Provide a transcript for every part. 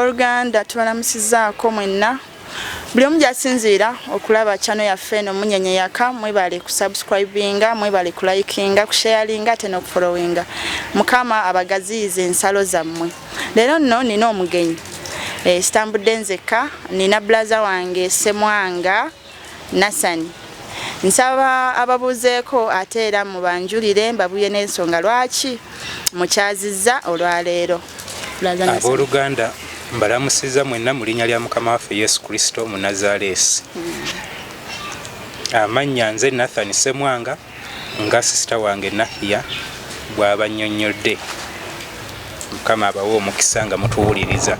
Abooluganda, tubalamusizaako mwenna buli omu gyasinziira okulaba channel yaffe eno Munyenye Yaka. Mwebale kusubscribinga, mwebale kulikinga, kusharinga ate n'okufollowinga. Mukama abagaziyize ensalo zammwe. Leero nno nina omugenyi, sitambudde nzekka, nina brother wange Semwanga Nasani. Nsaba ababuuzeeko ate era mubanjulire, mbabuye n'ensonga lwaki mukyazizza olwaleero. Brother Nasani. Abooluganda, mbalamusiza mwenna mu linnya lya Mukama waffe Yesu Kristo mu Nazaaleesi. Amannya nze Nathan Semwanga, nga sister wange Nahiya bw'abannyonnyodde. Mukama abawe omukisa nga mutuwuliriza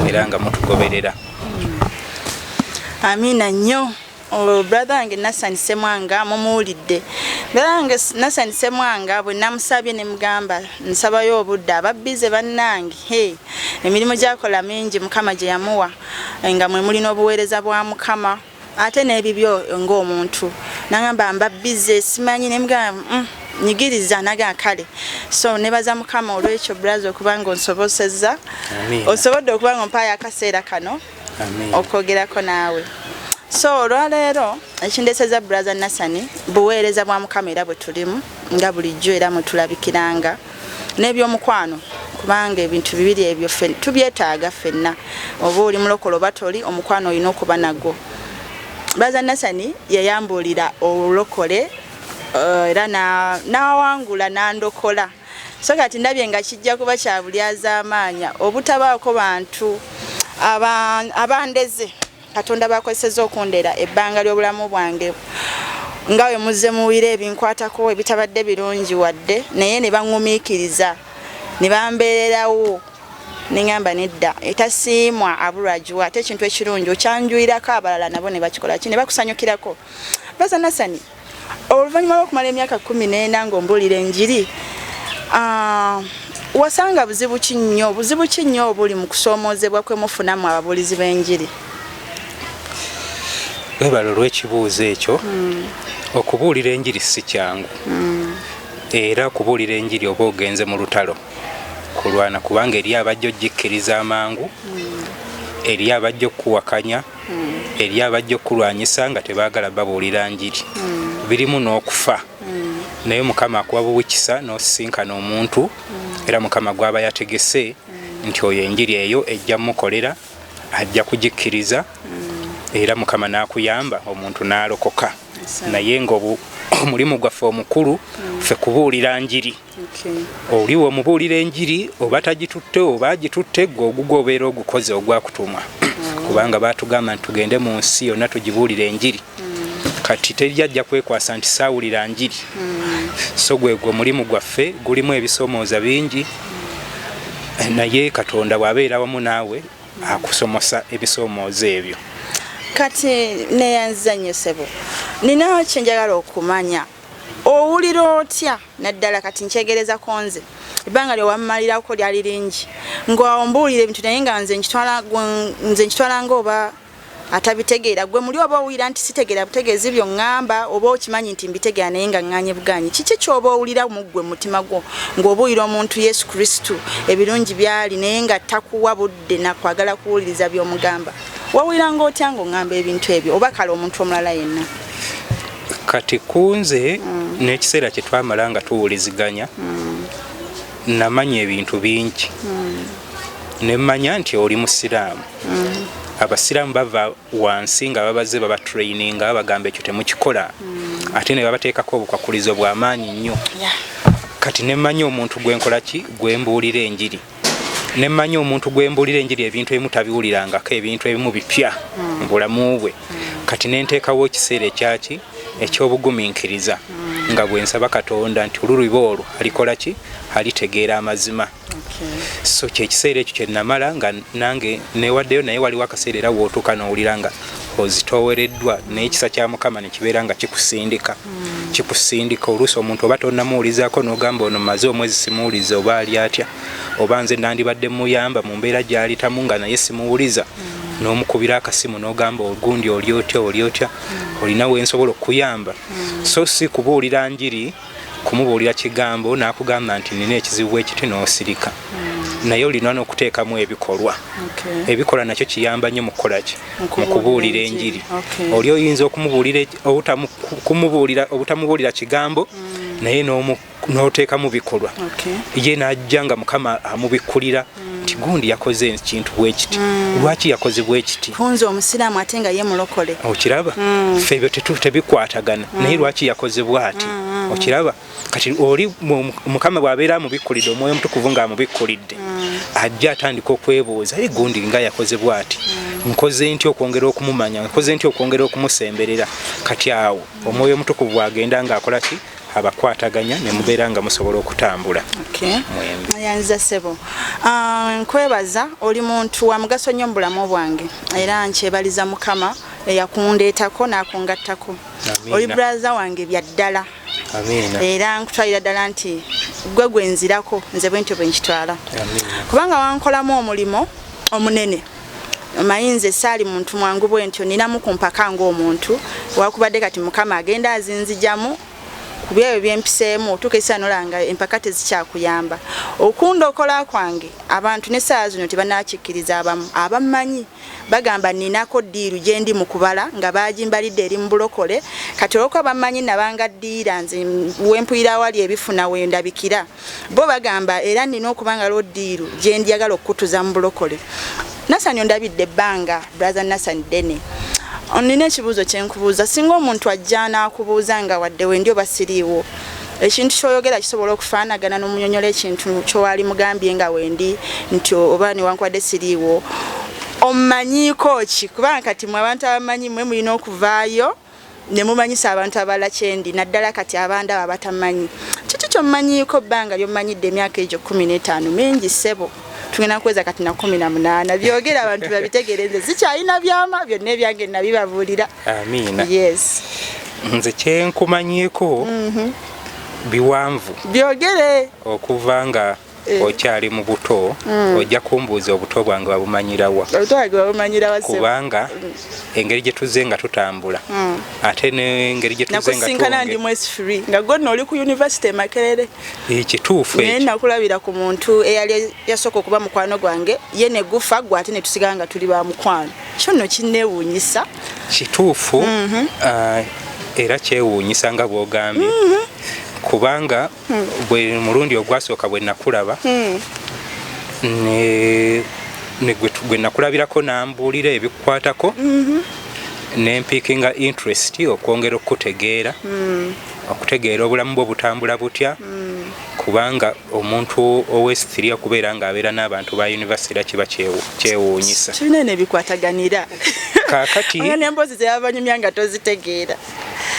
era nga mutugoberera. Amiina nnyo. Oh, brother wange Nasani Semwanga mumuwulidde. Brother wange Nasani Semwanga bwe namusabye ne mugamba nsabayo obudde, ababbize bannange, hey, emirimu gyakola mingi Mukama gye yamuwa, nga mwe muli n'obuweereza bwa Mukama ate n'ebibyo ng'omuntu. Nangamba mbabbize simanyi, ne mugamba nyigiriza, nagamba kale. So nebaza Mukama olw'ekyo, brother, okuba nga onsobosezza, osobolodde okuba nga ompaayo akaseera kano okwogerako naawe. So olwaleero ekindeseza brother Nasani buweereza bwa Mukama era bwe tulimu nga bulijjo era mwetulabikiranga n'ebyomukwano, kubanga ebintu bibiri ebyo tubyetaaga ffenna, oba oli mulokole oba toli, omukwano olina okuba nagwo. Brother Nasani yayambuulira olulokole, era n'awangula n'andokola. So kati ndabye nga kijja kuba kya bulyazaamaanya obutabaako bantu abandeze Katonda bakozesezza okundera ebbanga ly'obulamu bwange, nga bwe muzze muwulira ebinkwatako ebitabadde birungi wadde, naye ne baŋŋumiikiriza ne bambeererawo. Neŋŋamba nedda, etasiimwa abulwagiwa, ate ekintu ekirungi okyanjulirako abalala nabo ne bakikola ki ne bakusanyukirako. Brother Nasani, oluvannyuma lw'okumala emyaka 14 ng'ombuulira enjiri, wasanga buzibu ki nnyo, buzibu ki nnyo obuli mu kusoomoozebwa kwe mufunamu ababuulizi b'enjiri? Webale olw'ekibuuzo ekyo. Okubuulira enjiri si kyangu, era okubuulira enjiri oba ogenze mu lutalo kulwana, kubanga eri abajja ogikkiriza amangu, eri abajja okukuwakanya, eri abajja okukulwanyisa nga tebaagala babuulira njiri. Birimu n'okufa, naye Mukama akuwa buwikisa n'osisinkana omuntu, era Mukama gw'aba yategese nti oyo enjiri eyo ejja mukolera, ajja kugikkiriza, era Mukama n'akuyamba omuntu n'alokoka. Naye nga omulimu gwaffe omukulu ffe kubuulira njiri. Oli omubuulira enjiri oba tagitutte oba agitutte, gwe ogugwo obeera ogukoze ogwakutumwa, kubanga baatugamba nti tugende mu nsi yonna tugibuulire enjiri. Kati teri ajja kwekwasa nti saawulira njiri. So gwegwo omulimu gwaffe, gulimu ebisoomooza bingi, naye Katonda bw'abeera wamu naawe akusomosa ebisoomooza ebyo. Kati neyanziza nnyo ssebo. Nina kyenjagala okumanya, owulira otya naddala kati nkyegereza ko nze ebbanga lyewammalirako lyali lingi nga ombuulira ebintu, naye nga nze nkitwala nga oba atabitegeera gwe muli, oba owulira nti sitegeera butegeezi byoŋŋamba, oba okimanyi nti mbitegeera naye nga ŋŋanye buganyi? Kiki kyoba owulira mu ggwe mutima gwo ng'obuulira omuntu Yesu Kristu ebirungi byali, naye nga takuwa budde nakwagala kuwuliriza by'omugamba? Wawulira ng'otya ng'oŋŋamba ebintu ebyo, oba kale omuntu omulala yenna? Kati kunze n'ekiseera kye twamala nga tuwuliziganya, namanya ebintu bingi. Ne mmanya nti oli musiraamu. Abasiraamu bava wansi nga babaze babatraininga, babagamba ekyo temukikola, ate ne babateekako obukwakulizo bw'amaanyi nnyo. Kati ne mmanya omuntu gwenkola ki, gwembuulira enjiri. Ne mmanya omuntu gwembuulira enjiri ebintu ebimu tabiwulirangako, ebintu ebimu bipya mu bulamu bwe. Kati ne nteekawo ekiseera ekyaki ekyobugumiikiriza, nga bwe nsaba Katonda nti oluliba olwo alikola ki, alitegeera amazima. So kyekiseera ekyo kyenamala nga nange newaddeyo, naye waliwo akaseera era wootuuka n'owulira nga ozitoowereddwa, naye ekisa kya Mukama nekibeera nga kikusindika, kikusindika. Oluusi omuntu oba tonnamuwulizaako n'ogamba ono maze omwezi simuwuliza, oba ali atya, oba nze nandibadde muyamba mu mbeera gy'alitamu nga naye simuwuliza, n'omukubira akasimu n'ogamba ogundi oli otya, oli otya, olina wensobola okukuyamba? So si kubuulira njiri kumubuulira kigambo n'akugamba nti nina ekizibu bwekiti n'osirika. Naye olina n'okuteekamu ebikolwa. Ebikolwa nakyo kiyamba nnyo mu kukola ki? Mu kubuulira enjiri. Oli oyinza okumubuulira obutamubuulira kigambo, naye n'oteekamu bikolwa, ye n'ajja nga Mukama amubikkulira nti gundi yakoze ekintu bwe kiti, lwaki yakoze bwe kiti? Kunze omusiraamu ate nga ye mulokole. Okiraba? Ffe ebyo tebikwatagana, naye lwaki yakoze bw'ati? Okiraba? Kati oli Mukama bw'abeera amubikkulidde, Omwoyo Omutukuvu ng'amubikkulidde, ajja atandika okwebuuza, "Ye gundi nga yakoze bw'ati, nkoze ntya okwongera okumumanya? Nkoze ntya okwongera okumusemberera?" Kati awo Omwoyo Omutukuvu bw'agenda ng'akola ki? Abakwataganya ne mubeera nga musobola okutambula mwembi. Ayanza ssebo. Ah, nkwebaza, oli muntu wa mugaso nnyo mu bulamu bwange, era nkyebaliza Mukama eyakundeetako n'akungattako. Amiina. Oli brother wange bya ddala. Amiina. Era nkutwalira ddala nti gwe gwenzirako, nze bwentyo bwe nkitwala. Amiina. Kubanga wankolamu omulimu omunene. Omanyi nze saali muntu mwangu bwe ntyo, ninamu ku mpaka ng'omuntu, wakubadde kati Mukama agenda azinzijamu ku byebyo byempiseemu, otuuka ekiseera nolanga empaka tezikyakuyamba. Okundokola kwange abantu n'essaawa zino tebanakikkiriza. Abamu abammanyi bagamba ninako deal gye ndi mu kubala nga bagimbalidde eri mu bulokole. Kati olwokuba bammanyi nabanga dealer, nze wempulira awali ebifuna wendabikira, bo bagamba era nina okuba nga lwo deal gye njagala okukutuza mu bulokole. Nasani, ondabidde ebbanga, brother Nasani Dene, nina ekibuuzo kyenkubuuza. Singa omuntu ajja n'akubuuza nga wadde wendi oba siriiwo, ekintu kyoyogera kisobola okufaanagana n'omunyonyola ekintu kyowali mugambye nga wendi nti oba newankubadde siriiwo, omumanyiiko ki? Kubanga kati mwe abantu abamanyi, mwe mulina okuvaayo ne mumanyisa abantu abalala kyendi, naddala kati abandaba abatamanyi. Kiki kyomumanyiiko bbanga lyomumanyidde, emyaka egyo 15 mingi ssebo, tugenda kuweza kati na 18? Byogera abantu babitegeere, nze sikyalina byama, byonna ebyange nabibabuulira. Amiina. Yes. Nze kyenkumanyiiko biwanvu. Byogere. Okuva nga okyali mu buto, ojja kumbuuza obuto bwange wabumanyirawa? Obuto bwange wabumanyirawa, ssebo? Kubanga engeri gye tuzze nga tutambula, ate n'engeri gye tuzze nga Nakusinkana ndi mu S3, nga gwe nno oli ku university e Makerere. Ekituufu Naye ekyo. Nakulabira ku muntu eyali yasooka okuba mukwano gwange, ye ne gufa, gwe ate ne tusigala nga tuli ba mukwano. Kyo nno kinneewuunyisa. Kituufu. Ah, era kyewuunyisa nga bw'ogambye, kubanga bwe mulundi ogwasooka bwe nakulaba ne gwe nakulabirako nambuulira ebikukwatako, nempickinga interest okwongera okukutegeera, okutegeera obulamu bwo butambula butya, kubanga omuntu ow'S3 okubeera ng'abeera n'abantu ba university era kiba kyewuunyisa. Tulina nebikwataganira. Kaakati Oyo n'emboozi zeyabanyumya nga tozitegeera.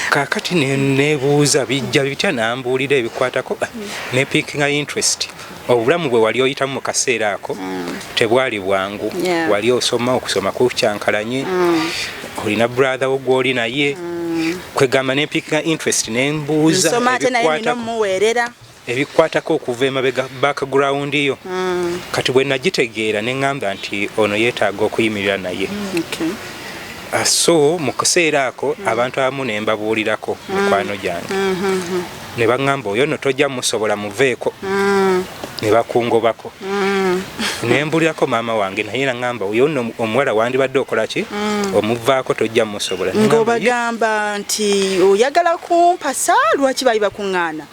Kaakati nebuuza bijja bitya, nambuulira ebikwatako, nepickinga interest. Obulamu bwe wali oyitamu mu kaseera ako tebwali bwangu. Wali osoma, okusoma kukyankalanye, olina brother wo gwoli naye, kwegamba nempickinga interest nembuuza Nsoma ate naye nina ebikwatako omuweerera. Ebikwatako okuva emabega, background yo. Kati bwe nagitegeera ne ŋŋamba nti ono yeetaaga okuyimirira naye. Ah, so mu kaseera ako abantu abamu ne mbabuulirako, mikwano gyange, ne baŋŋamba oyo nno tojja musobola, muveeko, ne bakungobako. Ne mbuulirako maama wange, naye naŋŋamba oyo nno omuwala wandibadde okola ki, omuvaako, tojja musobola. Ne ŋŋamba, "Ye, Ng'obagamba nti oyagala kumpasa, lwaki bali bakuŋŋaana?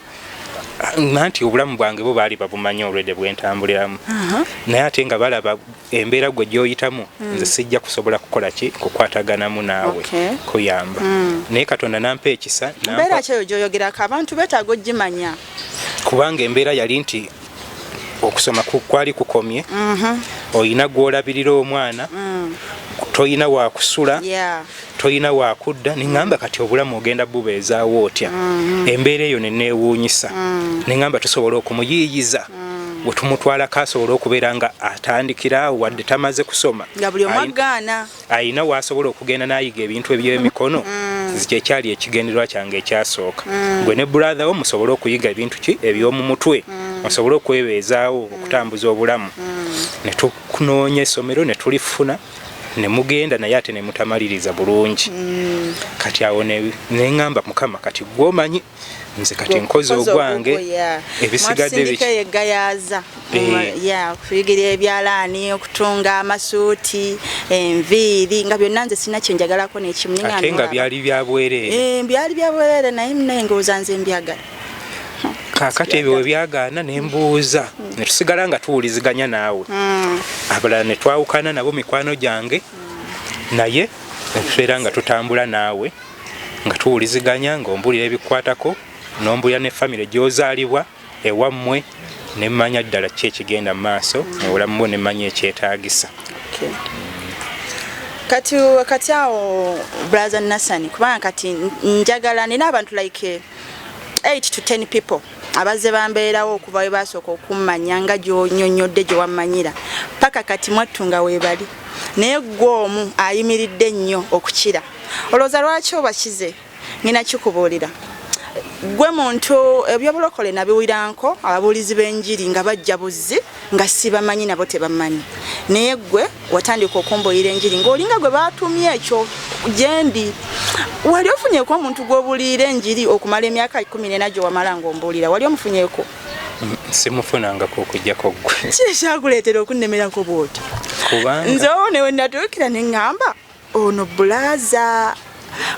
Nanti obulamu bwange bo baali babumanyi olwedde bwentambuliramu, naye ate nga balaba embeera gwe gy'oyitamu, nze sijja kusobola kukola ki, kukwataganamu naawe, kuyamba. Naye Katonda nampa ekisa, Mbeera ki eyo gy'oyogerako? Abantu beetaaga ogimanya. Kubanga embeera yali nti okusoma kwali kukomye, oyina gw'olabirira omwana, toyina wakusula, toyina wakudda. Neŋŋamba kati obulamu ogenda bubeezaawo otya? Embeera eyo neneewuunyisa, neŋŋamba tusobola okumuyiiyiza bwe tumutwalako asobole okubeera nga atandikira awo wadde tamaze kusoma. Nga buli omu agaana. Ayina wasobola okugenda n'ayiga ebintu ebyemikono. Nze kyekyali ekigendererwa kyange ekyasooka, gwe ne brother wo musobole okuyiga ebintu ki eby'omu mutwe, musobole okwebeezaawo, okutambuza obulamu. Ne tukunoonya essomero ne tulifuna. Ne mugenda naye ate ne mutamaliriza bulungi. Kati awo ne ŋŋamba, Mukama, kati gwomanyi, nze kati nkoze ogwange, ebisigadde biki? Egayaza ya okuyigira ebyalaani, okutunga amasuuti, enviiri, nga byonna nze sina kyenjagalako nekimu. Ate nga byali bya bwereere. Byali bya bwereere, naye naye ngowooza nze mbyagala. Kaakati ebyo we byagaana, ne mbuuza, ne tusigala nga tuwuliziganya naawe. Abalala ne twawukana nabo, mikwano gyange, naye ne tubeera nga tutambula naawe, nga tuwuliziganya, ng'ombuulira ebikwatako, n'ombuulira ne famire gy'ozaalibwa, ewammwe, ne mmanya ddala ki ekigenda mu maaso mu bulamu bwo, ne mmanya ekyetaagisa. Okay. Kati awo, brother Nasani, kubanga kati njagala nina abantu like 8 to 10 people abazze bambeerawo okuva we basooka okummanya nga gyonyonyodde gye wammanyira paka kati, mwattu nga weebali, naye gwe omu ayimiridde nnyo okukira. Olowooza lwaki obakize? Ngina kikubuulira, gwe muntu ebyobulokole nabiwiranko ababuulizi b'enjiri nga bajja buzzi nga sibamanyi, nabo tebamanyi, naye gwe watandika okumbuulira enjiri ng'olinga gwe baatumye ekyo gyendi. Wali ofunyeeko omuntu gw'obuulira enjiri okumala emyaka 14 gye wamala ng'ombuulira? Wali omufunyeeko? Simufunangako okugjako ggwe. Ki ekyakuleetera okunnemerako bw'otyo? Kubanga Nze owo newe natuukira ne ŋŋamba, ono bulaaza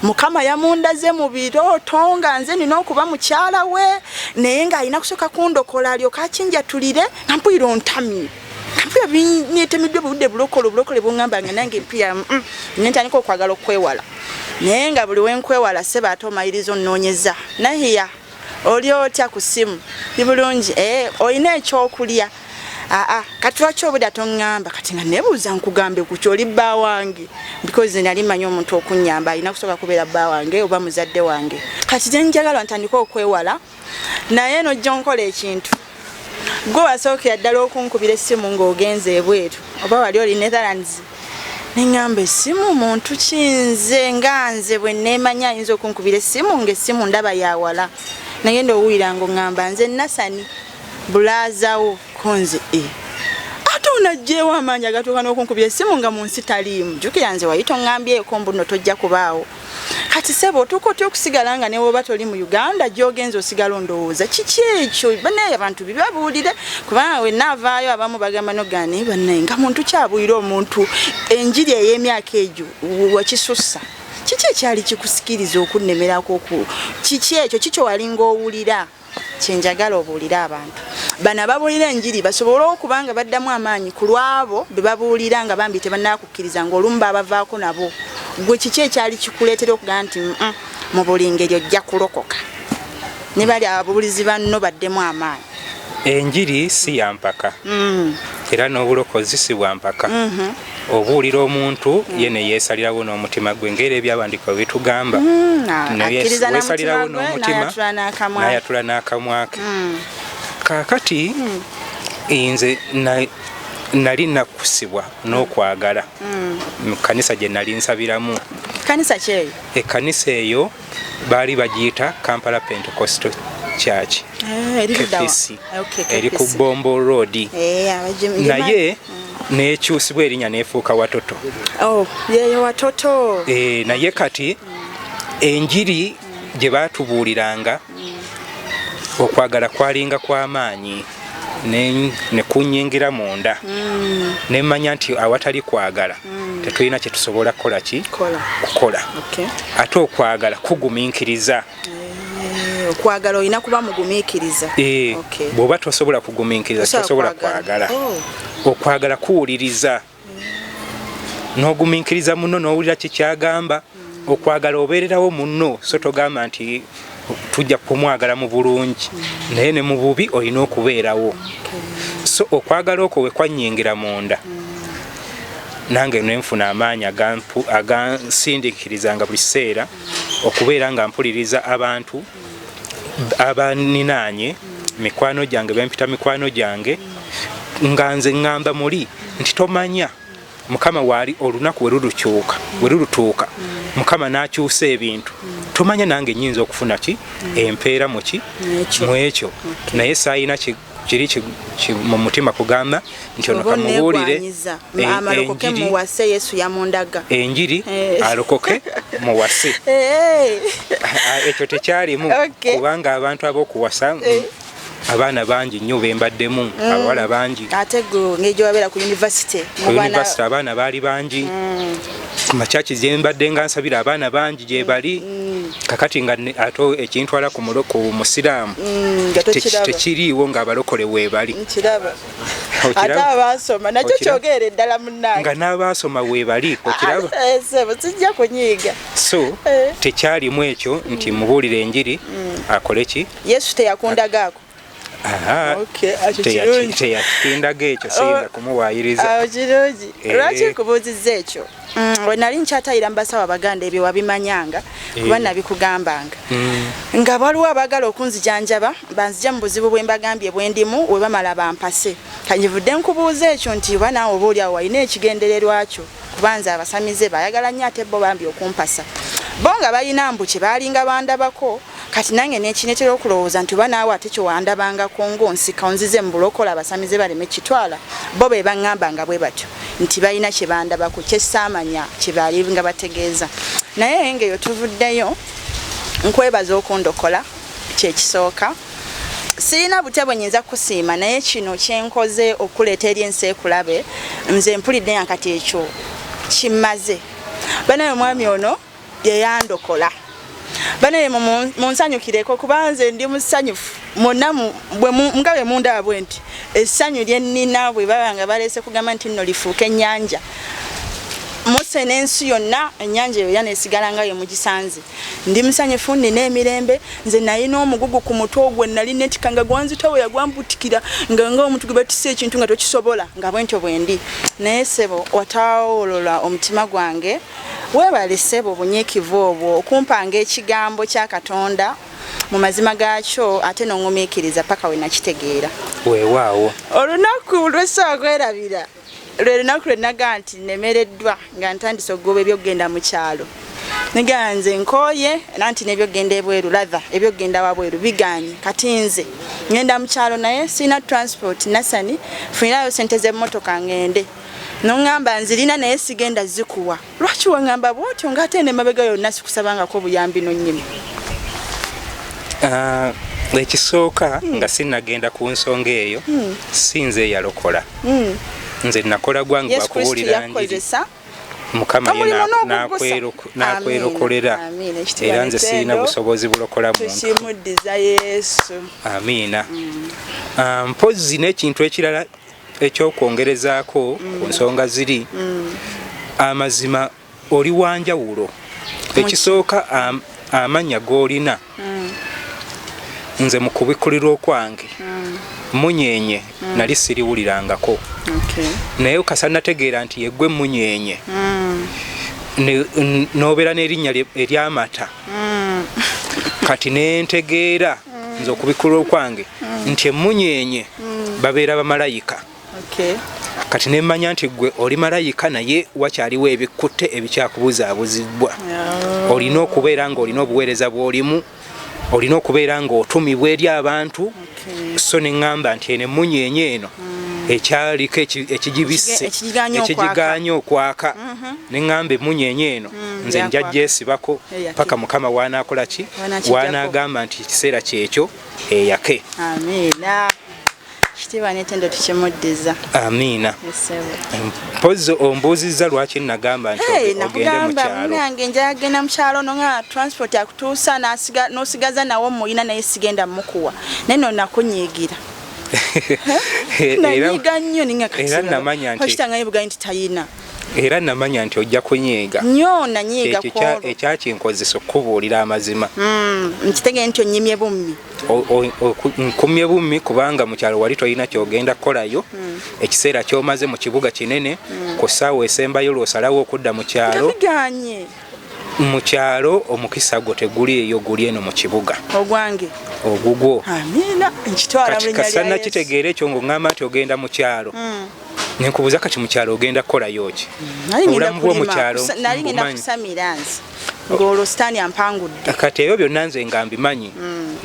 Mukama yamundaze mu birooto nga nze nina okuba mukyala we, naye ng'alina kusooka kundokola alyoke akinjatulire, nga mpulira ontamye, nga mpulira binetemiddwa budde bulokole, obulokole buŋŋamba nga nange mpulira nentandika okwagala okwewala, naye nga buli wenkwewala, seba, ate omaliriza onnoonyeza, "Nahiya, oli otya?" Ku ssimu, "Ndi bulungi." "Eh, olina ekyokulya?" "Aa." "Kati lwaki obudda toŋŋamba?" Kati nga nebuuza, nkugambe ku kyoli bba wange? Because nali manyi omuntu okunyamba alina kusooka kubeera bba wange oba muzadde wange. Kati gyenjagala ntandike okwewala, naye nojja onkola ekintu. Gwe wasookera ddala okunkubira essimu ng'ogenze ebweru, oba wali oli Netherlands, neŋŋamba, essimu muntu kinze nga nze bwe neemanya ayinza okunkubira essimu ng'essimu ndaba yawala? Nagenda owulira nga oŋŋamba, "Nze Nasani, bulaazawo." Konze e ate onajjeewo amaanyi agatuuka n'okunkubira essimu nga mu nsi taliimu? Jjukira nze wali toŋŋambyeko mbu nno tojja kubaawo. Kati sebo, otuuka otya okusigala nga newoba toli mu Uganda, gyogenza osigala ondowooza? Kiki ekyo? Banaye abantu bibabuulire, kubanga wenna avaayo abamu bagamba nogane, banaye nga muntu kyabuulira omuntu enjiri ey'emyaka egyo wakisussa. Kiki ekyali kikusikiriza okunnemerako? Kiki ekyo kikyo walinga owulira? Kyenjagala obuulire abantu bano ababuulira enjiri basobole okuba nga baddamu amaanyi ku lwabo be babuulira nga bambi tebannakukkiriza, ng'olumu babavaako nabo. Gwe kiki ekyali kikuleetera okugamba nti, mu buli ngeri ojja kulokoka," ne bali ababuulizi banno baddemu amaanyi? Enjiri si ya mpaka, era n'obulokozi si bwa mpaka. Obuulira omuntu, ye ne yeesalirawo n'omutima gwe, ng'era ebyawandiikibwa bitugamba. Akkiriza na Weesalirawo mutima gwe, n'omutima, n'ayatula n'akamwa. N'ayatula n'akamwa ke. Kaakati nze nali nakusibwa n'okwagala mu kanisa gye nali nsabiramu. Kanisa kyeyo? Ekkanisa eyo baali bagiyita Kampala Pentecostal Church. Eh, eri ludda wa? KPC. Okay, eri ku KPC. Bombo Road. Eh, naye nekyusibwa erinnya nefuuka Watoto. Oh, yeyo Watoto. Eh, naye kati enjiri gye baatubuuliranga, okwagala kwalinga kw'amaanyi ne kunyingira munda, ne mmanya nti awatali kwagala tetulina kye tusobola kukola ki? Kola. Kukola. Ate okwagala kugumiikiriza. Eh, okwagala olina kuba mugumiikiriza. Eh, bw'oba tosobola kugumiikiriza, Tosobola tosobola kwagala. kwagala. Oh. Okwagala kuwuliriza n'ogumiikiriza munno, n'owulira kikyagamba. Okwagala obeererawo munno, so togamba nti tujja kumwagala mu bulungi naye ne mu bubi olina okubeerawo. So okwagala okwo we kwannyingira munda, nange nenfuna amaanyi agansindiikirizanga buli kiseera okubeera nga mpuliriza abantu abaninaanye, mikwano gyange, bempita mikwano gyange, nga nze ŋŋamba muli nti tomanya Mukama waali olunaku we lulutuuka Mukama n'akyusa ebintu, tomanya nange nyinza okufuna ki empeera muki Mwekyo. Mu ekyo. Naye saayina kiri mu mutima kugamba nti ono kamubuulire amalokoke muwase, Yesu yamundaga. Enjiri, alokoke muwase. Ekyo tekyalimu, kubanga abantu ab'okuwasa abaana bangi nnyo bembaddemu, abawala bangi. Ate gwe ngeri gyewabeera ku university. Ku university abaana baali bangi, ku makyaki gyembadde nga nsabira abaana bangi gye bali. Kakati nga ate ekintwala ku musiraamu nga tokiraba. Tekiriiwo ng'abalokole weebali. Nkiraba. Ate abasoma nakyo kyogerere ddala munnange. Nga n'abaasoma weebali, okiraba? Sebo, sijja kunyiiga. So tekyalimu ekyo nti mubuulire enjiri akole ki. Yesu teyakundagaako? Aha, Okay, ekyo kirungi. Teyakindaga ekyo, siyinza kumuwaayiriza. Awo kirungi. Lwaki nkubuuzizza ekyo? We nali nkyatayira mu basawo Abaganda, ebyo wabimanyanga kuba nabikugambanga, nga waliwo abaagala okunzijanjaba banzija mu buzibu bwe mbagambye bwe ndimu, we bamala bampase. Kanjivudde nkubuuza ekyo nti oba naawe oba oli awo walina ekigendererwa kyo, kuba nze abasamize bayagala nnyo ate bo bambi okumpasa, bo nga balina mbu kye baalinga bandabako. Kati nange nekinetera okulowooza nti oba naawe ate kyewandabangako ng'onsika onzize mu bulokola, abasamize baleme kitwala. Bo be baŋŋamba nga bwe batyo nti balina kye bandabako kyesaamanya kye baali nga bategeeza. Naye ng'eyo tuvuddeyo, nkwebaza okundokola kyekisooka. Sirina butya bwe nyinza kusiima, naye kino kyenkoze okuleeta eri ensi ekulabe, nze mpulidde nga kati ekyo kimmaze. Banaye omwami ono yeyandokola. Banaye munsanyukireko, kuba nze ndi musanyufu mwonna nga bwe mundaba bwe nti essanyu lye nnina bwe baba nga baleese kugamba nti nno lifuuke ennyanja muse n'ensi yonna, ennyanja eyo era nesigala nga ye mugisanze. Ndi musanyufu, nina emirembe. Nze nalina omugugu ku mutwe ogwo nali netika nga gwanzitowa, yagwambutikira nga omuntu gwe batisse ekintu nga tokisobola, nga bwentyo bwendi. Naye ssebo, watawolola omutima gwange. Weebale ssebo obunyiikivu obwo okumpanga ekigambo kya Katonda mu mazima gaakyo, ate n'oŋŋumiikiriza paka we nakitegeera. Weewaawo. Olunaku lwesobola kwerabira lwe lunaku lwe nagaa nti nemereddwa nga ntandise okugoba ebyokugenda mu kyalo. Negaa nze nkooye nanti n'ebyokugenda ebweru, rather ebyokugenda wabweru biganye. Kati nze ngenda mu kyalo naye sirina transport. Nasani, funirayo sente z'emmotoka ngende. Noŋŋamba nzirina naye sigenda zikuwa. Lwaki waŋŋamba bwotyo ng'ate nemabega yonna sikusabangako buyambi nonnyini? Ekisooka, nga sinnagenda ku nsonga eyo, si nze eyalokola. Nze nakola gwange Yesu Kristo gwakubuulira njiri. Yakukozesa. Mukama ye Omulimu n'ogugusa. N'akwerokolera. Amiina. Ekitiibwa Era nze sirina n'ettendo. busobozi bulokola muntu. Tukimuddiza Yesu. Amiina. Mpozzi n'ekintu ekirala ekyokwongerezaako ku nsonga ziri, amazima oli wanjawulo. Ekisooka, amannya g'olina, nze mu kubikkulirwa okwange munyenye nali siriwulirangako, naye kasa nategeera nti yeggwe munyenye n'obeera n'erinnya ery'amata. Kati nentegeera nze okubikkulirwa okwange nti emunyenye babeera bamalayika. Kati nemanya nti gwe oli malayika, naye wakyaliwo ebikutte ebikyakubuzaabuzibwa. Olina okubeera ng'olina obuweereza bw'olimu, olina okubeera ng'otumibwa eri abantu. So neŋŋamba nti eno emunyenye eno ekyaliko ekigibisse Ekigiganya okwaka. Ekigiganya okwaka. Neŋŋamba emunyenye eno nze nja yakwaka. Gyesibako Eyake. paka Mukama wanaakola ki, Wanaakiggyako. wanaagamba nti ekiseera kyekyo eyake. Amiina. Kitiibwa n'ettendo tukimuddiza. Amiina. Essebo. Mpozzi ombuuzizza lwaki nagamba nti Hey, ogende mu nakugamba kyalo. munange njagala genda mu kyalo, nonga transport akutuusa n'osigaza nawo muyina, naye sigenda mukuwa, naye no nakunyiigira. Nanyiiga nnyo ninga Era namanya nti- okitanga bugayi nti tayina. Era namanya nti ojja kunyiiga. Nnyo nanyiiga Ekyo kwolwo. Ekyakinkozesa okukubuulira amazima. Nkitegere nti onyimye bummi. Nkumye bummi kubanga mu kyalo wali tolina kyogenda kukolayo. Ekiseera kyomaze mu kibuga kinene, ku ssaawa esembayo lw'osalawo okudda mu kyalo. Nga biganye. Mu kyalo omukisa gwo teguli eyo, guli eno mu kibuga. Ogwange. Ogugwo. Amiina, nkitwala mu Kati linnya kasa lya Yesu. nakitegeera ekyo ng'oŋŋamba nti ogenda mu kyalo, nenkubuuza kati mu kyalo ogenda kukolayo ki? Nali ngenda Obulamu bw'omu kulima, kyalo nali ngenda mbumanyi. kusamira nze. Ng'olwo sitaani ampangudde. Kati ebyo byonna nze nga mbimanyi.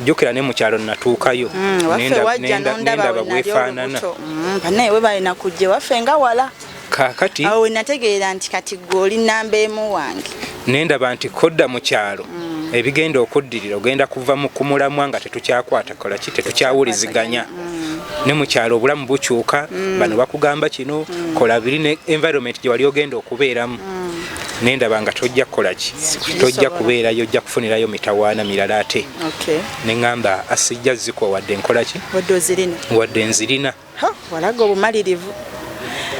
Jjukira ne mu kyalo natuukayo. Waffe wajja n'ondaba nendaba we nali bwefaanana. olubuto. Bannaye webale nakujja waffe nga wala. Kaakati awo we nategeera nti kati gwe oli namba emu wange. Nendaba nti kodda mu kyalo, ebigenda okuddirira ogenda kuva mu kumulamwa nga tetukyakwata kola ki, tetukyawuliziganya. Ne mu kyalo obulamu bukyuka, bano bakugamba kino, kola biri, ne environment gye wali ogenda okubeeramu. Nendaba nga tojja kukola ki, tojja kubeerayo, ojja kufunirayo mitawaana mirala ate. Ne ŋŋamba asijja zikuwa wadde nkola ki, Wadde ozirina. Wadde nzirina. Ha, walaga obumalirivu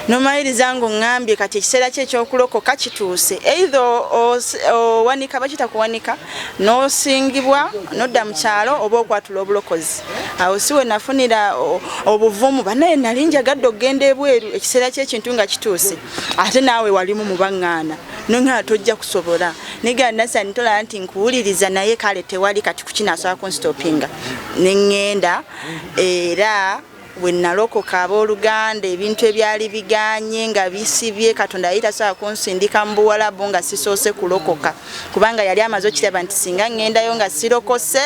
nomaliriza ng'oŋŋambye kati ekiseera kye ekyokulokoka kituuse, either owanika bakita kuwanika n'osingibwa n'odda mu kyalo oba okwatula obulokozi. Awo si we nafunira obuvumu. Bannaye nali njagadde okugenda ebweru ekiseera ky'ekintu nga kituuse, ate naawe walimu mu baŋŋaana noŋŋaana tojja kusobola. Niga Nasani tolaba nti nkuwuliriza, naye kale tewali kati kukinasobola kunstopinga ne ŋŋenda. Era bwe nalokoka, abooluganda, ebintu ebyali biganye nga bisibye, Katonda yali tasobola kunsindika mu Buwalabu nga sisoose kulokoka, kubanga yali amaze okiraba nti singa ŋŋendayo nga sirokose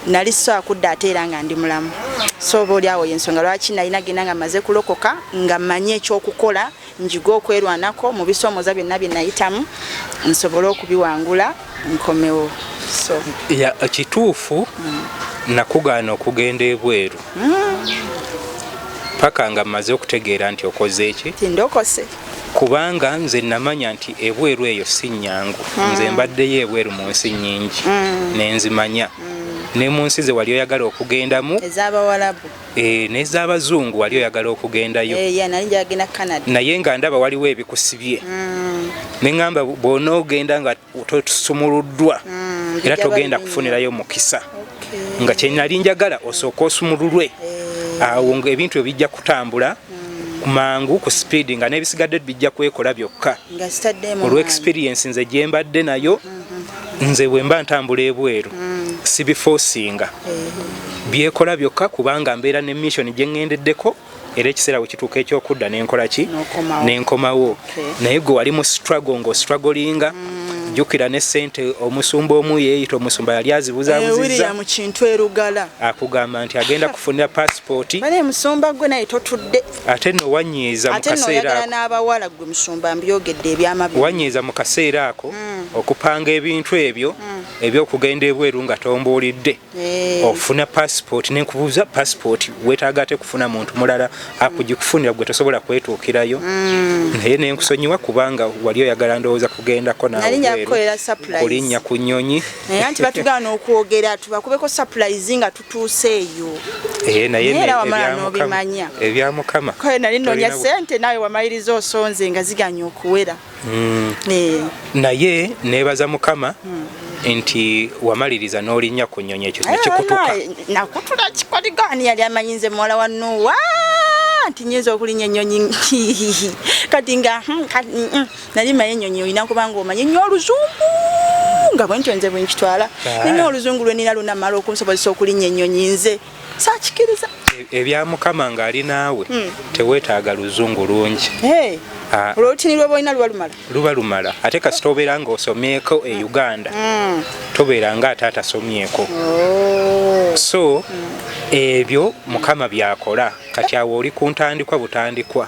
nali sisobola kudda ate era nga ndi mulamu. So oba oli awo yensonga lwaki nalina genda nga maze kulokoka, nga mmanyi ekyokukola, njiga okwerwanako mu bisoomoza byonna bye nayitamu nsobole okubiwangula nkomewo. So Ya, kituufu nakugaana okugenda ebweru paka nga mmaze okutegeera nti okoze eki. Tindokose. Kubanga nze namanya nti ebweru eyo si nnyangu. Nze mbaddeyo ebweru mu nsi nnyingi nenzimanya, ne mu nsi ze wali oyagala okugendamu ez'Abawalabu. N'ez'abazungu wali oyagala okugendayo. Eh, nali njagenda Canada. Naye nga ndaba waliwo ebikusibye, neŋŋamba bw'onoogenda nga tosumuluddwa era bijja togenda babi nnyo. Kufunirayo mukisa nga kyenali njagala osooke osumululwe, awo nga ebintu ebijja kutambula mangu ku speed, nga n'ebisigadde bijja kwekola byokka. Nga sitaddemu Olw experience nze gye mbadde nayo, nze bwe mba ntambula ebweru sibiforcinga, byekola byokka, kubanga mbeera ne mission gye ŋŋendeddeko, era ekiseera bwe kituuka ekyokudda nenkola ki? N'okomawo. Nenkomawo. Naye gwe wali mu struggle ng'ostrugglinga, jjukira ne ssente omusumba omu yeeyita omusumba yali azibuzabuzizza. William Kintu erugala. Akugamba nti agenda kufunira pasipooti. Bane musumba gwe naye totudde. Ate nno wanyiiza mu Ate nno kaseera oyagala ako. N'abawala gwe musumba mbyogedde ebyama byo. Wanyiiza mu kaseera ako okupanga ebintu ebyo ebyokugenda ebweru nga tombuulidde. Ofuna pasipooti nenkubuuza pasipooti weetaaga ate kufuna muntu mulala akugikufunira, gwe tosobola kwetuukirayo. Naye nenkusonyiwa kubanga wali oyagala ndowooza kugendako Nali nja kukolera surprise. Kulinnya ku nnyonyi. Naye anti batugaana okwogera tubakubeko surprise nga tutuuse eyo. Eh, naye Naye era wamala n'obimanya. Ebya Mukama Kale nali nnoonya tolina ssente naawe wamaliriza osonze nga ziganya okuwera. Eh, Naye neebaza Mukama nti wamaliriza n'olinnya ku nnyonyi, ekyo nekikutuka. Naye nakutula kikoligaani yali amanyi nze muwala wa Nuwa nti nyinza okulinnya ennyonyi kati nga kati, nali manyi ennyonyi olina kubanga omanyi nnyo oluzungu, nga bwentyo nze bwenkitwala. Nina oluzungu lwe nina lunamala okunsobozesa okulinnya ennyonyi, nze saakikiriza. Ebya Mukama ng'ali naawe teweetaaga luzungu lungi. Hey, Ah. olwo olutini lwoba olina luba lumala. Luba lumala, ate kasita obeera ng'osomyeko e Uganda tobeera nga ate atasomyeko. So ebyo Mukama byakola. Kati awo oli ku ntandikwa butandikwa.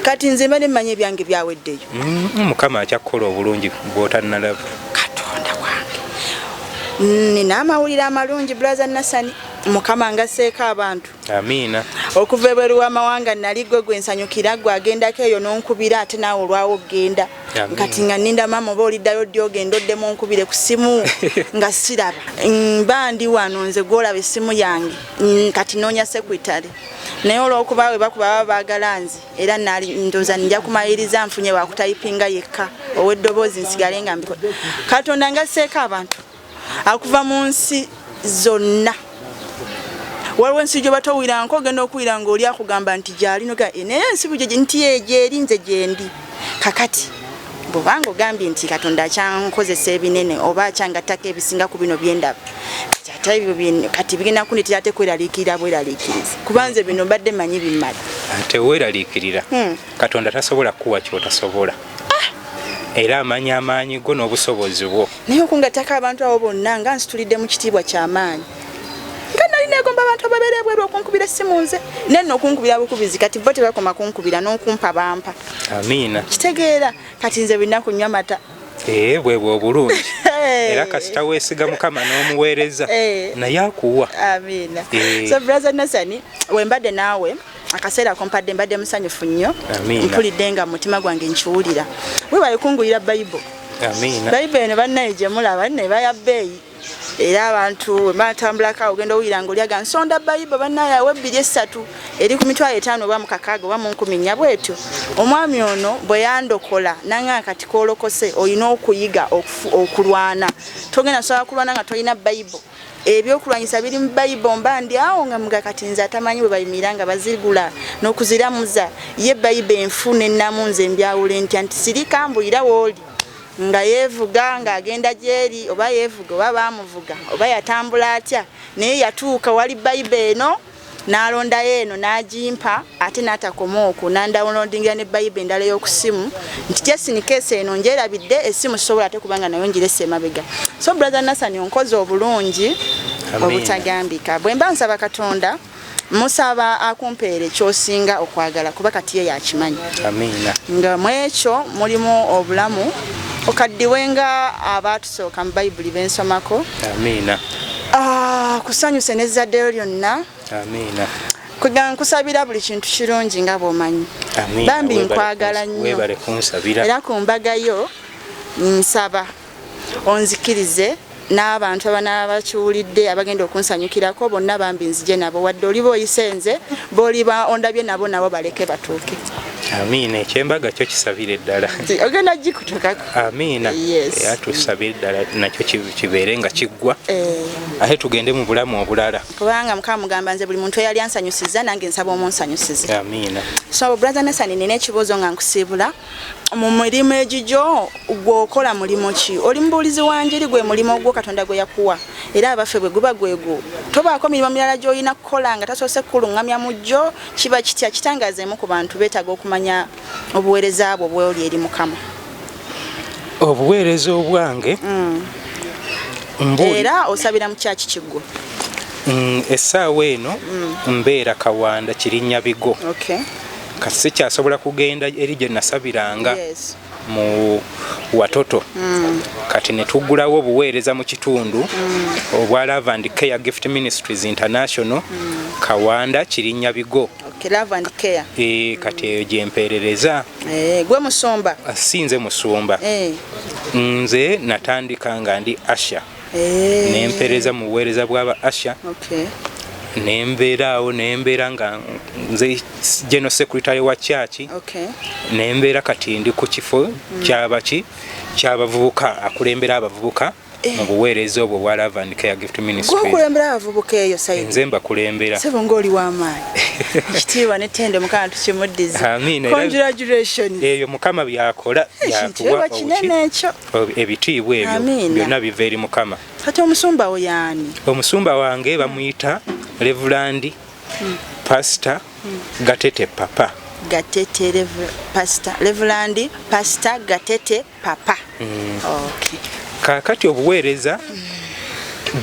Kati nze mba nemmanyi ebyange byaweddeyo. Mukama akyakukola obulungi bw'otannalaba. Katonda wange, nina amawulire amalungi, brother Nasani. Mukama ngaseeko abantu. Amiina. Okuva ebweru w'amawanga nali gwe gwe nsanyukira, gwe agendako eyo n'onkubira, ate naawe olwawo okgenda. Amiina. Kati nga nninda maama oba oliddayo ddi ogenda oddemu onkubire ku simu nga siraba. Mba ndi wano nze gwolaba essimu yange. Kati noonya secretary, naye olw'okuba we bakuba baba baagala nze, era nali ndowooza nja kumaliriza nfunye wakutayipinga yekka ow'eddoboozi nsigale nga mbikola. Katonda ngasseeko abantu akuva mu nsi zonna. Waliwo ensi gye batowulira ogenda okuwulira ng'oli akugamba nti gyali noga, naye ensi bugye nti egyeri nze gyendi. Kakati bwobanga ogambye nti Katonda akyankozesa ebinene oba akyangattako ebisinga ku bino byendaba, kati ate ebyo kati bigenda kundetera ate kweraliikirira bweraliikiriza, kuba nze bino mbadde manyi bimmala. Teweeraliikirira. Katonda tasobola kukuwa kyotasobola. Era amanya amaanyi go n'obusobozi bwo. Naye okungattako abantu abo bonna nga nsitulidde mu kitiibwa ky'amaanyi, nga nali negomba abantu ababeera ebweru okunkubira essimu, nze nenno okunkubira bukubizi. Kati bo tebakoma kunkubira, n'okumpa bampa. Amiina. Kitegeera kati nze buli nnaku nnywa mata. Ee, bwebwe obulungi, era kasita weesiga Mukama n'omuweereza, naye akuwa. Amiina. So brother Nasani, wembadde naawe akaseera kompadde, mbadde musanyufu nnyo. Amiina. Mpulidde nga mu mutima gwange nkiwulira. Webale kungulira Bayibo. Amiina. Bayibo eno bannaye gye mulaba nno eba ya bbeeyi, era abantu webatambulako awo ogenda owulira nga olyaga nsonda Bayibo bannaye awo ebbiri esatu eri ku 500,000 oba mu 6,000 oba mu 4,000 bwetyo. Omwami ono bwe yandokola nanga kati koolokose, olina okuyiga okulwana. Togenda sobola kulwana nga tolina Bayibo. Ebyokulwanyisa biri mu Bayibo. Mba ndi awo nga muga kati nze atamanyi bwe bayimira nga bazigula n'okuziramuza, ye Bayibo enfu nennamu nze mbyawula ntya? Nti sirika mbulira wooli nga yeevuga ng'agenda gyeri, oba yeevuga oba baamuvuga oba yatambula atya, naye yatuuka wali Bayibo eno n'alondayo eno n'agimpa. Ate n'atakoma okwo, n'andownloadingira ne Bayibo endala ey'okusimu nti just in case eno ngyerabidde essimu sobola ate kubanga nayo ngirese emabega. So brother Nasani, onkoze obulungi Amiina. obutagambika. Bwe mba nsaba Katonda, musaba akumpeere kyosinga okwagala, kuba kati ye yakimanyi. Amiina. Nga mu ekyo mulimu obulamu okaddiwe nga abaatusooka mu Bayibuli bensomako. Amiina. Ah, kusanyuse n'ezzaddeyo lyonna. Amiina. Kwega nkusabira buli kintu kirungi nga bw'omanyi. Amiina. Bambi, nkwagala nnyo. Webale kunsabira. Era ku mbaga yo nsaba onzikirize n'abantu abanaaba bakiwulidde abagenda okunsanyukirako bonna, bambi nzije nabo, wadde oliba oyise nze, b'oliba ondabye nabo, nabo baleke batuuke. Amiina, ekyembaga kyo kisabire ddala. Ogenda gikutukako. Amiina. Yes. Era tusabire ddala nakyo kibeere nga kiggwa, ate tugende mu bulamu obulala. Kubanga Mukama mugamba nze buli muntu eyali ansanyusiza, nange nsaba omunsanyusize. Amiina. So brother Nasani, nina ekibuuzo nga nkusiibula. Mu mirimu egigyo gwokola, mulimu ki? Oli mubuulizi wa njiri, gwe mulimu gwo Katonda gwe yakuwa, era abaffe bwe guba gwegwo, tobaako mirimu mirala gy'olina kukola nga tasoose kukuluŋŋamya mu gyo? Kiba kitya? Kitangazeemu ku bantu, beetaaga okumanya obuweereza bwo bwoli eri Mukama. Obuweereza obwange Era osabira mu kyaki kiggwa? Essaawa eno mbeera Kawanda, Kirinyabigo. Kati sikyasobola kugenda eri gye nasabiranga mu Watoto. Kati ne tuggulawo obuweereza mu kitundu obwa Love and Care Gift Ministries International, Kawanda, Kirinyabigo. Okay, Love and Care. E, kati eyo gyempeerereza. Gwe musumba? Si nze musumba. Nze natandika nga ndi usher, nempeereza mu buweereza bw'aba usher. Nembeera awo, nembeera nga nze general secretary wa church. Nembeera kati ndi ku kifo kyabaki, kyabavubuka, akulembera abavubuka mu buweereza obwo bwa Love and Care Gift Ministries. Gwokulembera abavubuka eyo side? Nze mbakulembera. Sebo, ng'oli w'amaanyi. Ekitiibwa n'ettendo Mukama tukimuddiza. Amiina. Congratulations. Ebyo Mukama byakola, byatuwa. Ekitiibwa kinene ekyo. Ebitiibwa ebyo Amiina. byonna biva eri Mukama. Kati omusumba wo yaani? Omusumba wange bamuyita Reverend Pastor Gatete Papa. Gatete Pastor, Reverend Pastor Gatete Papa. Okay. Kaakati obuweereza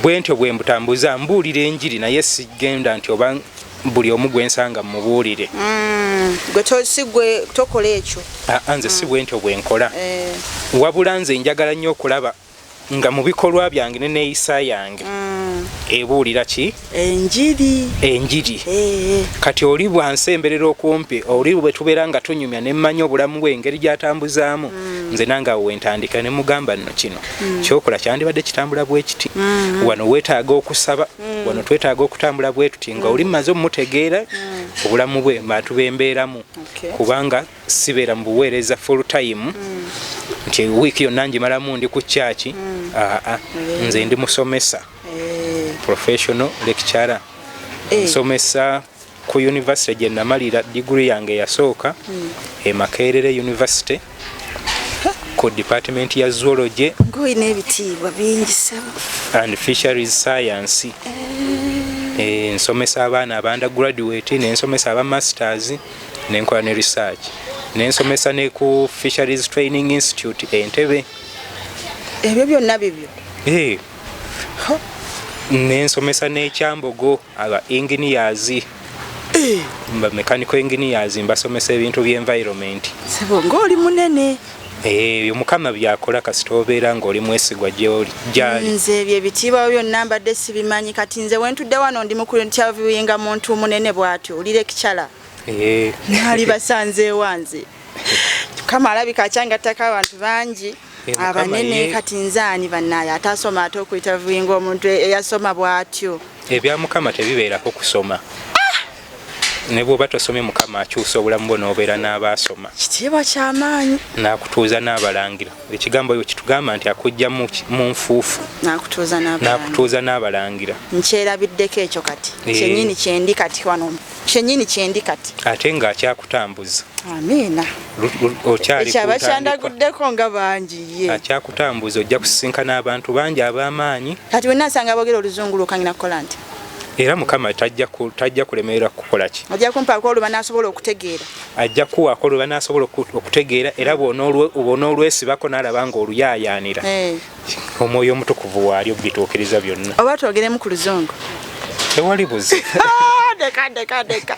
bwe ntyo bwe mbutambuza, mbuulira enjiri, naye sigenda nti oba buli omu gwe nsanga mubuulire. Gwe si gwe tokola ekyo. Aa, nze si bwe ntyo bwe nkola. Wabula nze njagala nnyo okulaba nga mu bikolwa byange ne neeyisa yange ebuulira ki? Enjiri. Enjiri. Kati oli bwansemberera okumpi, oli bwe tubeera nga tunyumya ne mmanya obulamu bwe, engeri gy'atambuzaamu, nze nange awo wentandika ne mugamba nno kino kyokola kyandibadde kitambula bwe kiti, wano weetaaga okusaba, wano twetaaga okutambula bwe tuti, nga oli mmaze omutegeera obulamu bwe, bantu bembeeramu. Kubanga sibeera mu buweereza full time nti wiiki yonna ngimalamu ndi ku kyaki. Aa, nze ndi musomesa, professional lecturer. Nsomesa ku university gye namalira diguri yange eyasooka e Makerere University, ku department ya zoology Ng'olina ebitiibwa bingi, ssebo. and fisheries science. Nsomesa abaana aba undergraduate, nensomesa aba masters, nenkola ne research. Nensomesa ne ku Fisheries Training Institute Entebbe. Ebyo byonna bibyo? Eh. Nensomesa n'ekyambogo aba engineers. Eh. Ba mechanical engineers mbasomesa ebintu by'environment. Sebo ng'oli munene. Ebyo eh, Mukama byakola kasita obeera ng'oli mwesigwa gyoli gyali. Nze ebyo ebitiibwa byonna mbadde sibimanyi, kati nze wentudde wano ndi mukulu ntyaviwinga muntu munene bw'atyo, oli lecturer. Eh. Naali basanze ewanze. Mukama alabika akyangattako abantu bangi eh, abanene, kati nze ani bannaaye atasoma ate okuinterviewinga omuntu eyasoma bw'atyo. Ebya Mukama tebibeerako kusoma. Ne bw'oba tosomye, Mukama akyusa obulamu bwo n'obeera n'abaasoma. Kitiibwa ky'amaanyi. N'akutuuza n'abalangira. Ekigambo ekyo kitugamba nti akujja mu nfuufu n'akutuuza n'abalangira. Nkyerabiddeko ekyo kati. Eh. Kyennyini kyendi kati wano, kyennyini kyendi kati. Ate ng'akyakutambuza. Amiina. Okyali ekyo abakyandaguddeko nga bangi ye. Akyakutambuza, ojja kusisinkana abantu bangi ab'amaanyi. Kati wenna nsanga boogera oluzungu lwokka, ngina kukola nti? Era Mukama tajja kulemerera kukola ki? Ajja kumpaako oluba n'asobola okutegeera. Ajja kuwaako oluba n'asobola okutegeera, era bw'onoolwesibako n'alaba ng'oluyaayaanira, eh. Omwoyo Omutukuvu waali okubituukiriza byonna. Oba twogeremu ku luzungu? Tewali buzibu. Deka deka deka,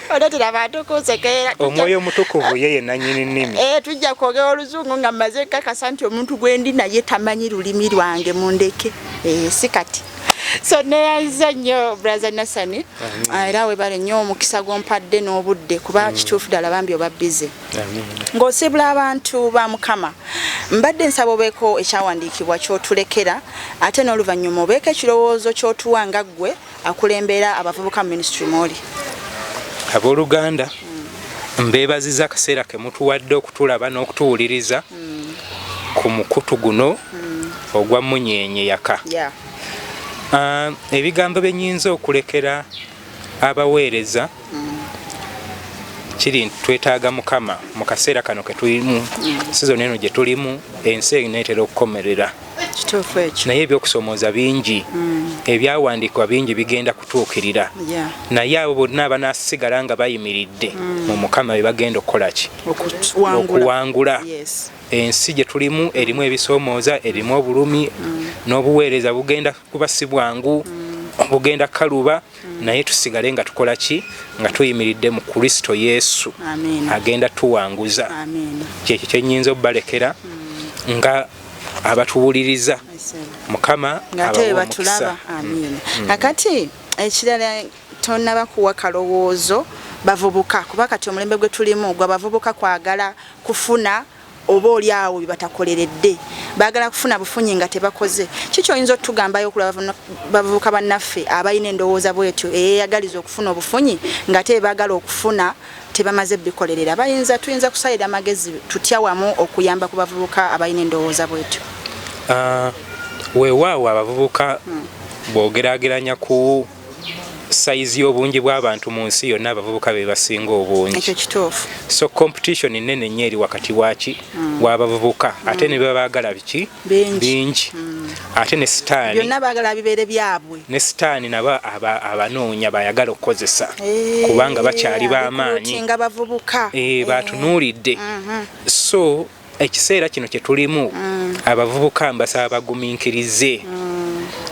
oleetera abantu kunsekerera. Omwoyo Omutukuvu ye yenannyini nnimi. Eh, tujja kwogera oluzungu nga mmaze kakasa nti omuntu gwendi naye tamanyi lulimi lwange, mundeke. Eh, si kati. So neyanza nnyo, brother Nasani, ah, era webale nnyo omukisa gw'ompadde n'obudde, kuba kituufu ddala bambi oba busy ng'osiibula abantu ba Mukama. Mbadde nsaba obeeko ekyawandiikibwa ky'otulekera, ate n'oluvannyuma obeeko ekirowoozo ky'otuwa nga ggwe akulembera abavubuka mu ministry mw'oli. Abooluganda, mbeebaziza akaseera ke mutuwadde okutulaba n'okutuwuliriza ku mukutu guno ogwa Munyeenye Yaka. Ah, ebigambo bye nnyinza okulekera abaweereza kiri nti twetaaga Mukama mu kaseera kano ke tulimu, sizoni eno gye tulimu. Ensi eneetera okukomerera. Kituufu ekyo. Naye ebyokusomooza bingi, ebyawandiikibwa bingi bigenda kutuukirira, naye abo bonna abanaasigala nga bayimiridde mu Mukama be bagenda okukola ki? Okuwangula. Okuwangula. Ensi gye tulimu erimu ebisoomooza, erimu obulumi, n'obuweereza bugenda kuba si bwangu, bugenda kaluba, naye tusigale nga tukola ki? Nga tuyimiridde mu Kristo Yesu. Amiina. Agenda tuwanguza. Amiina. Kyekyo kyenyinza obubalekera nga abatuwuliriza. Mukama ng'ate abawe bwe omukisa. batulaba. Amiina. Kakati ekirala, tonnaba kuwa kalowoozo bavubuka, kuba kati omulembe gwe tulimu gwa bavubuka kwagala kufuna oba oli awo bye batakoleredde, baagala kufuna bufunyi nga tebakoze. Kiki oyinza otugambayo okulaba bavubuka bannaffe abalina endowooza bwetyo eyeyagaliza okufuna obufunyi nga te baagala okufuna tebamaze bikolerera? Bayinza, tuyinza kusalira amagezi tutya wamu okuyamba ku bavubuka abalina endowooza bwetyo? Ah, weewaawo, abavubuka bw'ogeraageranya ku sayizi y'obungi bw'abantu mu nsi yonna, abavubuka be basinga obungi. Ekyo kituufu. So competition nene nnyo eri wakati waki w'abavubuka, ate ne babaagala biki? Bingi. Bingi, ate ne sitaani. Byonna baagala bibeere byabwe. Ne sitaani nabo abanoonya bayagala okukozesa kubanga bakyali b'amaanyi. Nga bavubuka. Eh, batunuulidde. So ekiseera kino kye tulimu, abavubuka mbasaba bagumiikirize,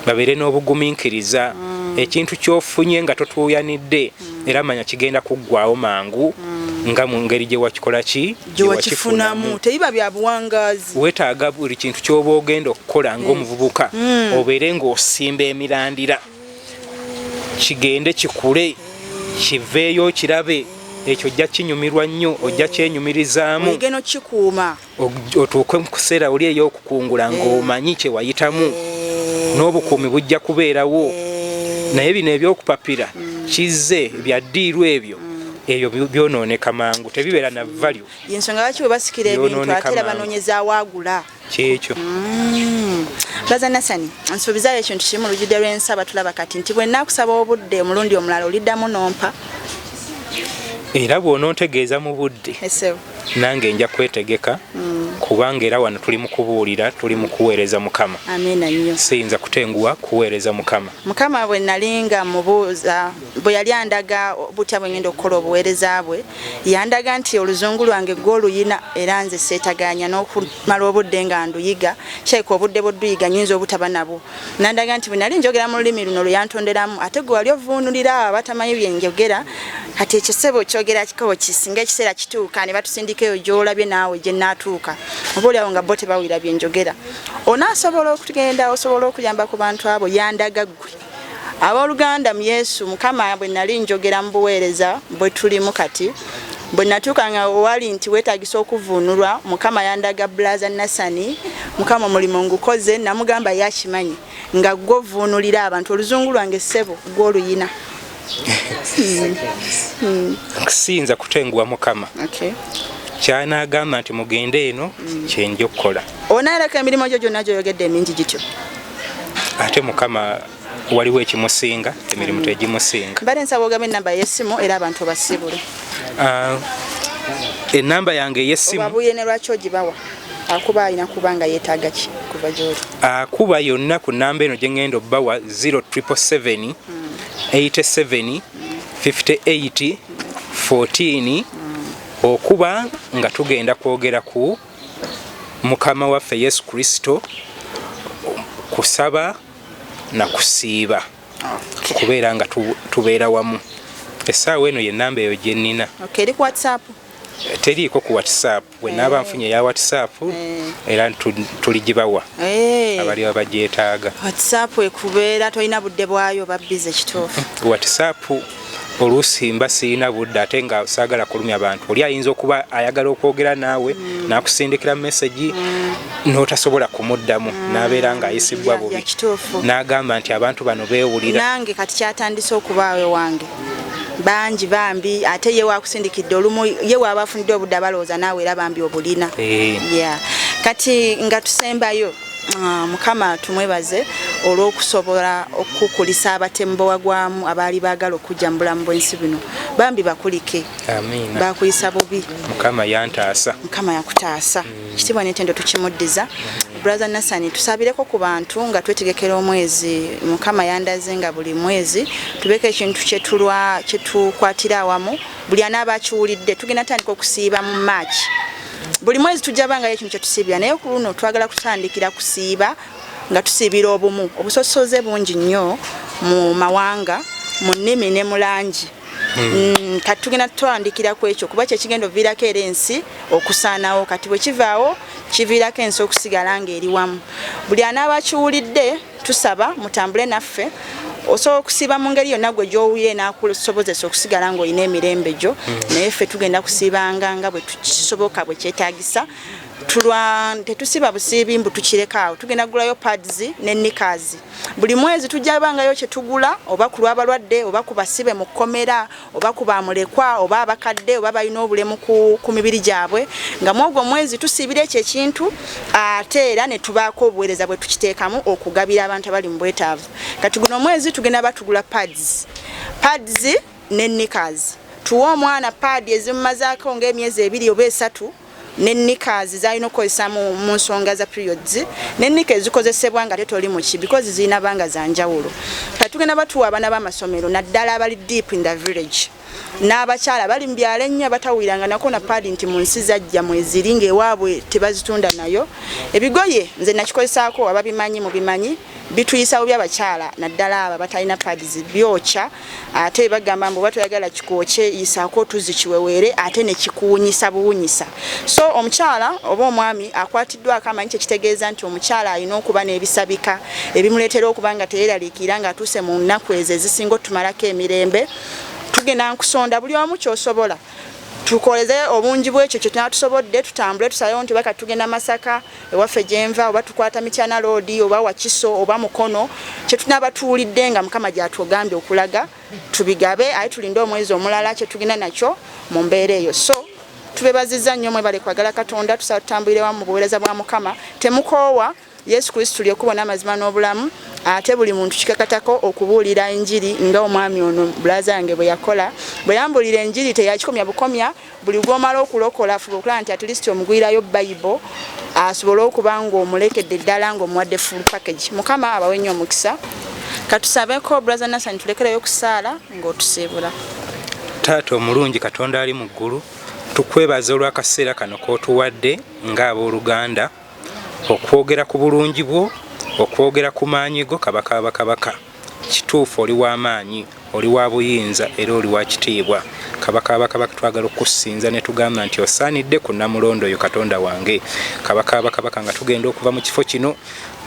babeere n'obugumiikiriza. Ekintu ky'ofunye nga totuuyanidde, era manya kigenda kuggwawo mangu nga mu ngeri gye wakikola ki? Gye wakifunamu, tebiba bya buwangaazi. Weetaaga buli kintu ky'oba ogenda okukola ng'omuvubuka obeere ng'osimba emirandira, kigende kikule, kiveeyo kirabe. Ekyo ojja kinyumirwa nnyo, ojja kyenyumirizaamu. Oyige n'okikuuma. Otuuke mu kuseera oli ey'okukungula ng'omanyi kye wayitamu, n'obukuumi bujja kubeerawo. Naye bino ebyokupapira kizze bya ddiiru, ebyo byonooneka mangu, tebibeera na value. Yensonga lwaki bwe basikira ebintu Byonooneka ate era mangu. banoonyeza awaagula. Kyekyo. Brother Nasani, nsuubizaayo ekintu kimu lujjudde lw'ensaba tulaba kati nti bwe naakusaba obudde omulundi omulala, oliddamu n'ompa? Era bw'onontegeeza mu budde, Esebo. nange nja kwetegeka. Kubanga era wano tuli mu kubuulira, tuli mu kuweereza Mukama. Amiina nnyo. Siyinza kutenguwa kuweereza Mukama. Mukama bwe nali nga mubuuza, bwe yali andaga butya bwe ngenda okukola obuweereza bwe, yandaga nti oluzungu lwange gwe oluyina, era nze seetaganya n'okumala obudde nga nduyiga. Kyeka obudde bw'oduyiga nyinza obutaba nabwo. Nandaga nti bwe nali njogera mu lulimi luno lwe yantonderamu, ate gwe wali ovuunulira abo abatamanyi bye njogera. Kati ekyo ssebo kyogera kikobo kisinga ekiseera kituuka ne batusindika eyo gy'olabye naawe gye nnaatuuka, oba oliawo nga bo tebawulira bye njogera. Onaasobola okugenda, osobola okuyamba ku bantu abo? Yandaga ggwe. Abooluganda mu Yesu, Mukama bwe nali njogera mu buweereza bwe tulimu kati, bwe natuuka nga wali nti weetagisa okuvuunulwa, Mukama yandaga Brother Nasani. Mukama omulimu ngukoze, namugamba ye akimanyi nga gwe ovuunulira abantu oluzungu lwange ssebo gwe oluyina. Siyinza kutenguwa Mukama. Kyanaagamba nti mugende eno, kyenja okukola. Onaayereka emirimu gyo gyonna gy'oyogedde emingi gityo? Ate Mukama waliwo ekimusinga, emirimu tegimusinga. Mbadde nsaba ogambe enamba y'essimu era abantu obasibule. Enamba yange ey'essimu. Obabuulire ne lwaki ogibawa. Akuba alina kuba nga yeetaaga ki kuva gy'oli? Akuba yonna ku namba eno gye ŋŋenda obbawa, 0777 87 58 14, okuba nga tugenda kwogera ku Mukama waffe Yesu Kristo, kusaba na kusiiba, kubeera nga tubeera wamu. Essaawa eno ye namba eyo gye nnina. Okay, eri ku WhatsApp? Teriiko ku WhatsApp. Bwe naaba nfunye eya WhatsApp, era tuligibawa abali babagyetaaga. WhatsApp ekubeera tolina budde bwayo, babbize kituufu. WhatsApp oluusi mba sirina budde, ate nga saagala kulumya bantu. Oli ayinza okuba ayagala okwogera naawe, n'akusindikira message, n'otasobola kumuddamu, n'abeera ng'ayisibwa bubi, n'agamba nti abantu bano beewulira. Nange kati kyatandise okubaawo ewange, bangi bambi, ate ye wakusindikidde olumu ye waaba afunidde obudde, abalowooza naawe era bambi obulina. Yeah. Kati nga tusembayo, Mukama tumwebaze olw'okusobola okukulisa abatemu bawagwamu abaali baagala okujja mu bulamu bw'ensi buno. Bambi bakulike. Amiina. Bakuyisa bubi. Mukama yantaasa. Mukama yakutaasa, kitiibwa n'entendo tukimuddiza. Brother Nasani, tusabireko ku bantu nga twetegekera omwezi. Mukama yandaze nga buli mwezi tubeeko ekintu kyetulwa kyetukwatira awamu. Buli anaaba akiwulidde, tugenda tandika okusiiba mu March. Buli mwezi tujja bangayo ekintu kyetusiibira, naye ku luno twagala kutandikira kusiiba nga tusiibira obumu. Obusosoze bungi nnyo mu mawanga, mu nnimi ne mu langi. Kati tugenda tutandikira ku ekyo, kuba kyekigenda oviirako era ensi okusaanawo. Kati bwe kivaawo, kiviirako ensi okusigala ng'eri wamu. Buli anaaba akiwulidde, tusaba mutambule naffe. Osobola okusiiba mu ngeri yonna gwe gy'owulira enaakusobozesa okusigala ng'olina emirembe gyo, naye ffe tugenda kusiibanga nga bwe tukisoboka bwe kyetaagisa. Tulwa tetusiba busiibi mbu tukireka awo. Tugenda kugulayo pads ne knickers. Buli mwezi tujja bangayo kye tugula, oba ku lw'abalwadde, oba ku basibe mu kkomera, oba ku bamulekwa, oba abakadde, oba balina obulemu ku mibiri gyabwe, nga mu ogwo mwezi tusiibira ekyo ekintu, ate era ne tubaako obuweereza bwe tukiteekamu okugabira abantu abali mu bwetaavu. Kati guno omwezi tugenda batugula pads ne knickers. Tuwe omwana pad ezimumazaako ng'emyezi 2 oba 3, ne knickers zalina okukozesa mu nsonga za periods, ne knicker ezikozesebwa nga tetoli muki, because zirina banga za njawulo. Kati tugenda batuwa abaana b'amasomero, naddala abali deep in the village, n'abakyala bali mu byalo ennyo abatawuliranga nako na pad nti mu nsi zajja mweziri, ng'ewaabwe tebazitunda. Nayo ebigoye nze nakikozesaako, ababimanyi mubimanyi, bituyisa bubi abakyala, naddala abo abatalina pads, byokya. Ate bagamba mbu oba toyagala kikwokye, yisaako otuzzi kiweweere, ate ne kikuwunyisa buwunyisa. So omukyala oba omwami akwatiddwako amanyi kyekitegeeza nti omukyala alina okuba n'ebisabika ebimuleetera okuba nga teyeeraliikirira ng'atuuse mu nnaku ezo ezisinga otumalako emirembe. Tugenda nkusonda buli omu kyosobola, tukoleze obungi bwekyo kye tunatusobodde, tutambule tusalewo nti baka tugenda Masaka ewaffe gyenva, oba tukwata Mityana Road, oba Wakiso, oba Mukono, kyetunaba tuwulidde nga Mukama gyatugambye okulaga, tubigabe, aye tulinde omwezi omulala kyetugenda nakyo mu mbeera eyo. So tubebaziza nnyo, mwebale kwagala Katonda. Tusaba tutambulire wamu mu buweereza bwa Mukama. Temukoowa. Yesu Kristo lyekkubo n'amazima n'obulamu. Ate buli muntu kikakatako okubuulira enjiri nga omwami ono bulaza yange bwe yakola. Bwe yambuulira enjiri teyakikomya bukomya, buli gw'omala okulokola fuba okulaba nti at least omugwirayo Bible asobole okuba ng'omulekedde ddala ng'omuwadde full package. Mukama abawe nnyo omukisa. Katusabeko Brother Nathan tulekereyo okusaala ng'otusiibula. Taata omulungi Katonda ali mu ggulu, tukwebaza olw'akaseera kano k'otuwadde ng'abooluganda okwogera ku bulungi bwo, okwogera ku maanyi go Kabaka wa bakabaka. Kituufu oli wa maanyi, oli wa buyinza era oli wa kitiibwa. Kabaka wa bakabaka twagala okukusinza ne tugamba nti osaanidde ku nnamulondo yo Katonda wange. Kabaka wa bakabaka nga tugenda okuva mu kifo kino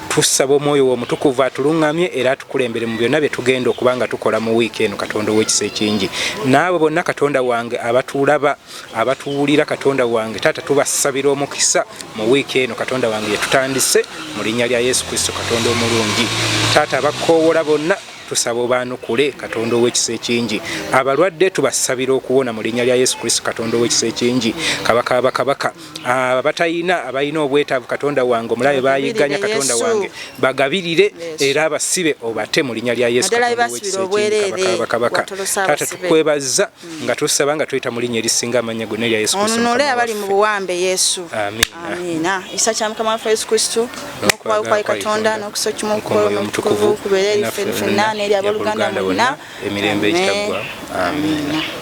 tusaba omwoyo wo omutukuvu atuluŋŋamye era atukulembere mu byonna bye tugenda okuba nga tukola mu wiiki eno Katonda ow'ekisa ekingi. N'abo bonna Katonda wange abatulaba abatuwulira Katonda wange taata tubasabira omukisa mu wiiki eno Katonda wange yetutandise mu linnya lya Yesu Kristo Katonda omulungi. Taata abakkoowola bonna tusaba obaanukule Katonda ow'ekisa ekingi. Abalwadde tubasabira okuwona mu linnya lya Yesu Kristo Katonda ow'ekisa ekingi. Kabaka w'abakabaka abatayina abalina obwetaavu Katonda wange omulabe bayigganya Katonda wange bagabirire era abasibe obate mu linnya lya Yesu Katonda ow'ekisa ekingi. Kabaka w'abakabaka taata tukwebazza nga tusaba nga tuyita mu linnya erisinga amannya gonna erya Yesu Kristo. Onunule abali mu buwambe Yesu. Amiina. Amiina. Ekisa kya Mukama waffe Yesu Kristo n'okubawo kwa Katonda n'okussa ekimu kw'Omwoyo Omutukuvu kubeere eri ffe ffenna n'eri abooluganda mwenna emirembe egitaggwaawo. Amiina.